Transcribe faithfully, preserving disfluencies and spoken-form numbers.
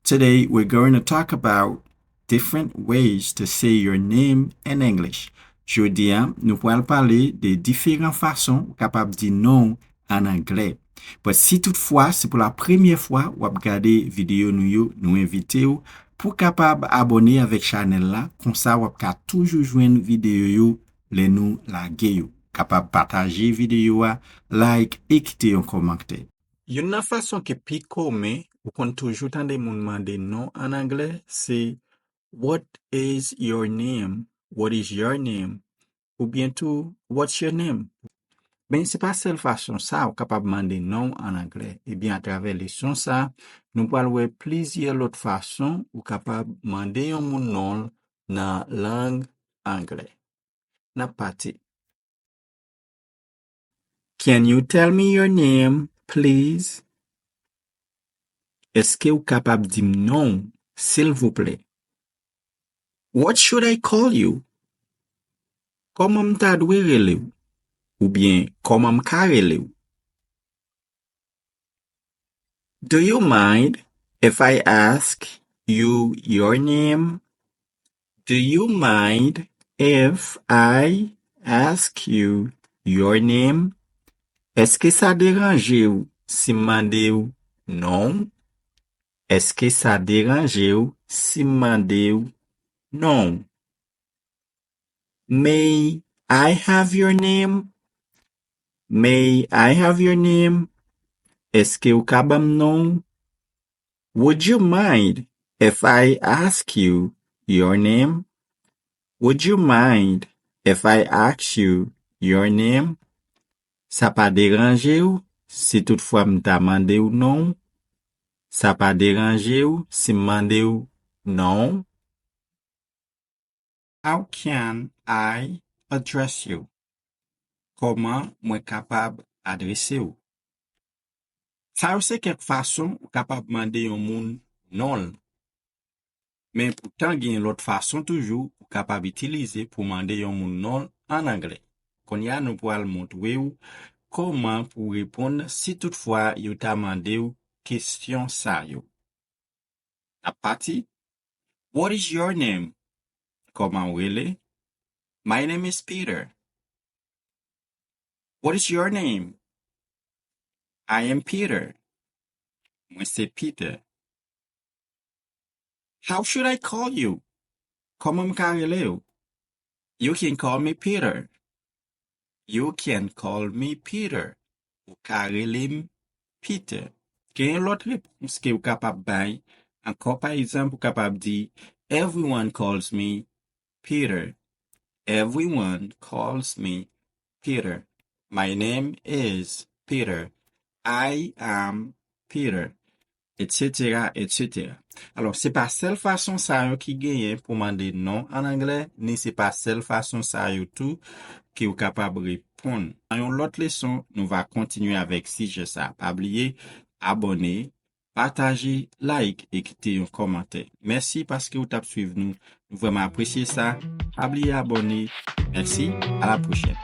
Today, we're going to talk about different ways to say your name in English. Jodi a, nou pral pale de diferan fason ou kapab di non w ann anglè. But si toutfwa se pou la premyè fwa w ap gade videyo nou yo, nou envite w pou w kapab abòne avèk chanèl la, konsa w ap ka toujou jwenn videyo yo lè nou lage yo. Kapab pataje videyo a, like e kite yon kòmantè. Youn nan fason ki pi komen ou konn toujou tande moun mande non ann anglè se "What is your name?" "What is your name?" oubyen tou "What's your name?" Men se pa sèl fason sa ou kapab mande non w ann anglè. Ebyen, atravè leson sa, nou pral wè plizyè lòt fason ou kapab mande yon moun non l nan lang anglè. N ap pati. "Can you tell me your name, please?" Èske ou kapab di m non w, silvouplè? "What should I call you?" Kòman m ta dwe rele w? Oubyen kòman m ka rele w? "Do you mind if I ask you your name?" "Do you mind if I ask you your name?" Èske sa deranje w si m mande w non w? Èske sa deranje w si m mande w non w? "May I have your name?" "May I have your name?" Èske ou ka ban m non w? "Would you mind if I ask you your name?" "Would you mind if I ask you your name?" Sa pa deranje w si toutfwa m ta mande w non w? Sa pa deranje w si m mande w non w? "How can I address you?" Kòman mwen kapab adrese w? Sa yo se kèk fason ou kapab mande yon moun non l. Men poutan, gen lòt fason toujou ou kapab itilize pou mande yon moun non l ann anglè. Kounye a, nou pral montre w kòman pou w reponn si toutfwa yo ta mande w kesyon sa yo. N ap pati. "What is your name?" Kòman w rele? "My name is Peter." "What is your name?" "I am Peter." Mwen se Peter. "How should I call you?" Kòman m ka rele w? "You can call me Peter." "You can call me Peter." Ou ka rele m Peter. Gen yon lòt repons ke ou kapab bay ankò. Pa egzanp, ou kapab di, "Everyone calls me Peter." "Everyone calls me Peter." "My name is Peter." "I am Peter." Etsetera, etsetera. Alò, se pa sèl fason sa yo ki genyen pou mande non ann anglè, ni se pa sèl fason sa yo tou ke ou kapab reponn. Nan yon lòt leson, nou va kontinye avèk sijè sa. Pa bliye, abòne, pataje, like e kite yon kòmantè. Mèsi paske ou t ap swiv nou. Nou vrèman apresye sa. Pa bliye abòne. Mèsi. A la pwochèn.